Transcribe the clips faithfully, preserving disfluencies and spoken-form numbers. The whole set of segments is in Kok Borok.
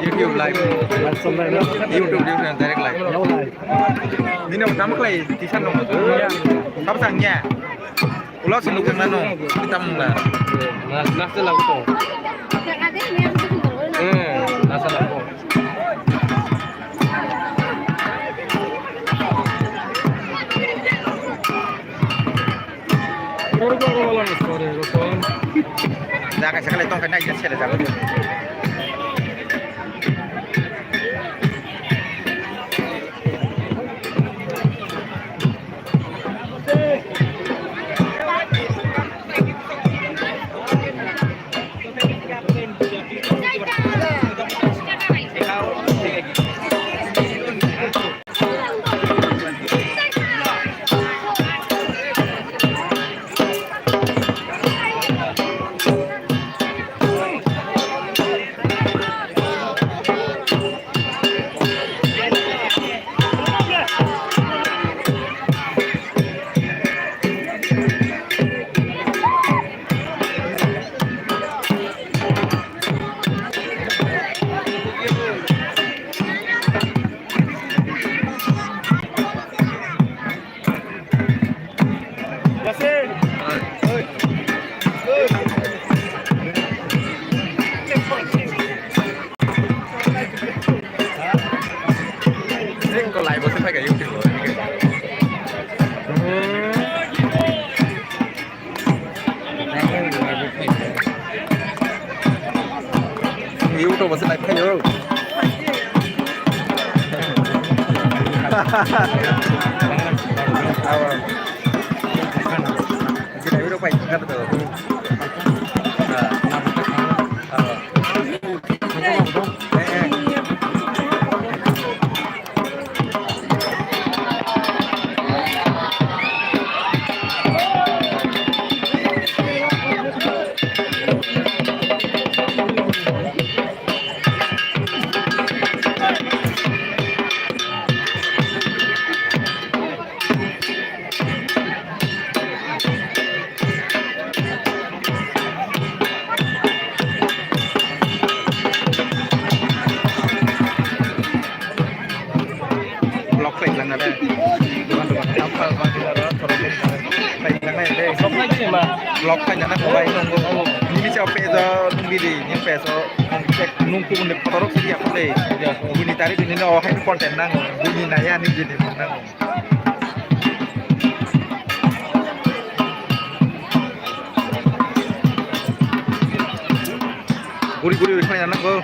YouTube live. YouTube, YouTube direct live. Nini tamo khlai tisa no. Sab sangya. Ulo sini kena no. Kita mungla. Nas nas lagu to. Eh, nas lagu. Jaga sekali tongkai naik sele jaga. Ko live o se phai ka YouTube o. YouTube o se live khaio. Abo. Sila biro pai kata to. Ah. Ah. Vlog khlai lang na de. Dukan dukan. Vlog khlai lang na de. Vlog khlai lang na de. Nini sa page o nung bidi, nini page o nung kubun de photo rok sidi apa de. Bini tari bini no hai content nang. Bini naya ni bini nang. Guri guri rikmai nango.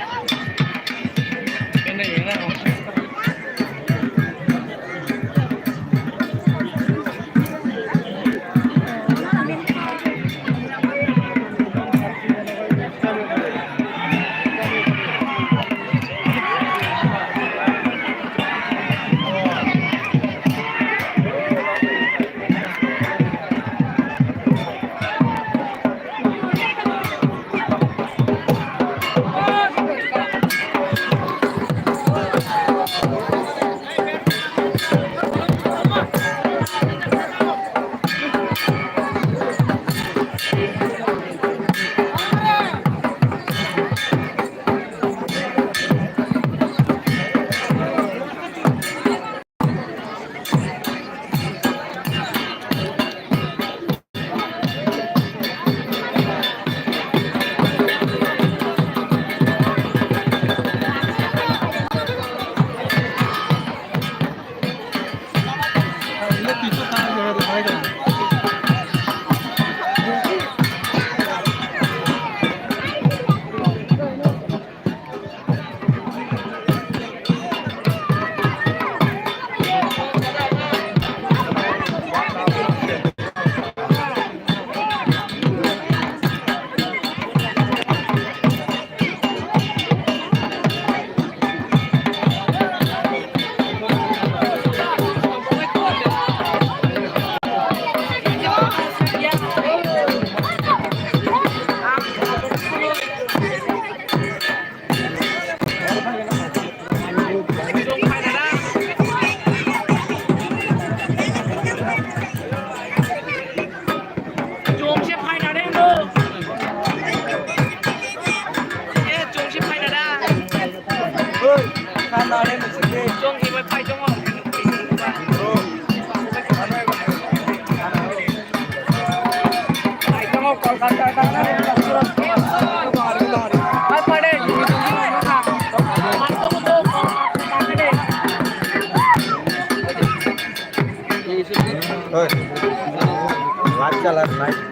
Oi, live chala, live.